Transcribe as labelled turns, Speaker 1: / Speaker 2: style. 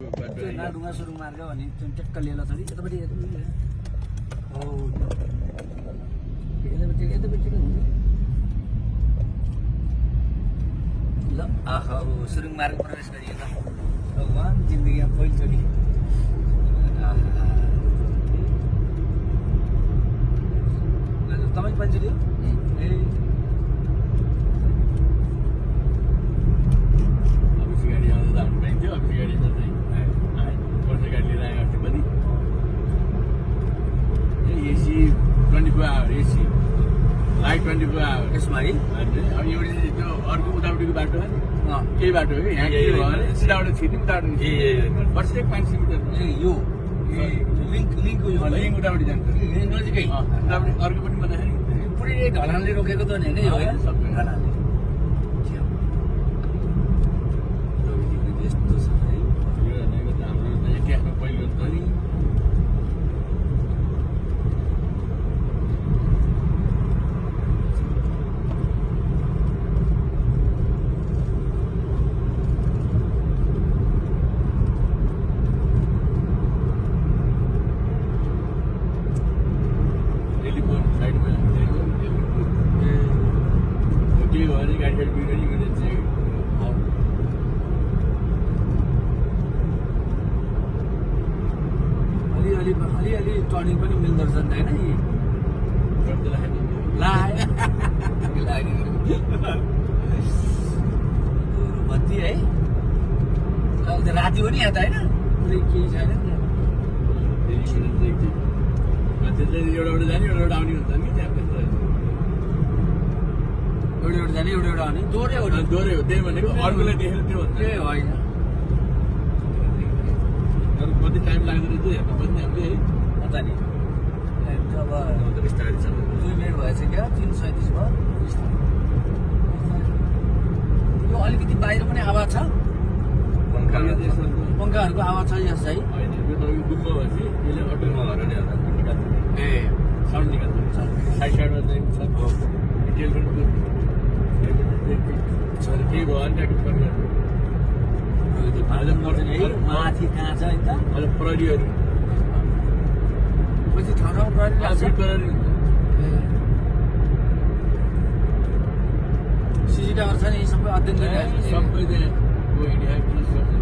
Speaker 1: ढुङ्गा सुरुङ मार्ग भने ट्याक्क लिएर छोडी यतापट्टि हो यतापट्टि हुन्छ ल आहा सुरुङ मार्ग प्रवेश गरियो त भगवान् जिन्दगीमा पहिलोचोटि तपाईँ पहिलोचोटि ए
Speaker 2: गाडी आउँदा त पाइन्थ्यो अब गाडी त गाडी लिएर आयो अस्ति पनि AC 24 hour AC light 24 hour
Speaker 1: यसमा है
Speaker 2: अब एउटा त्यो अर्को उतापट्टिको बाटो हो नि केही बाटो हो कि यहाँ के भयो भने सिधाबाट छिर्ने उताबाट प्रत्येक 500 मिटर
Speaker 1: ए यो लिङ्क उयो
Speaker 2: लिङ्क उतापट्टि जान्छ
Speaker 1: नजिकै
Speaker 2: उतापट्टि अर्को पनि भन्दाखेरि
Speaker 1: पुरै ढलानले रोकेको त होइन यो
Speaker 2: सबै
Speaker 1: ढलानले
Speaker 2: इतिहासमा पहिलो हो नि टेलिफोन साइडमा के भयो भने गाडी साइड बिग्रियो भने चाहिँ
Speaker 1: अलि टर्निङ पनि मिल्दो रहेछ नि होइन बत्ती है राति हो नि यहाँ त होइन पुरै केही छैन
Speaker 2: एउटा जाने एउटा आउने हुन्छ नि त्यहाँ
Speaker 1: एउटा जाने एउटा आउने दोहोरै हो
Speaker 2: दोहोरै हो त्यही भनेको अर्कोलाई देखेर त्यो भन्छ
Speaker 1: ए होइन
Speaker 2: कति टाइम लाग्दो रहेछ हेर्नु पनि हामीले है
Speaker 1: पता नि अब
Speaker 2: बिस्तारै छ
Speaker 1: 2 मिनट भएछ क्या 3:37 भयो यो अलिकति बाहिर पनि आवाज छ पङ्खाहरूको आवाज छ यस है
Speaker 2: होइन यो तपाईँको दुःख भएपछि यसले अटोमा घर ल्याउँदा निकाल्छ
Speaker 1: ए
Speaker 2: साउन्ड निकाल्छ साइड साइडमा चाहिँ छ टेलिफोनको केही भयो भने ट्याक्स पनि
Speaker 1: माथि कहाँ छ है त
Speaker 2: अहिले प्रहरीहरू
Speaker 1: पछि ठाउँ प्रहरी लाग्छ
Speaker 2: प्रहरी
Speaker 1: सिसी टावर छ नि सबै अध्ययन गरिरहेको
Speaker 2: सबै त्यहाँ इन्डिया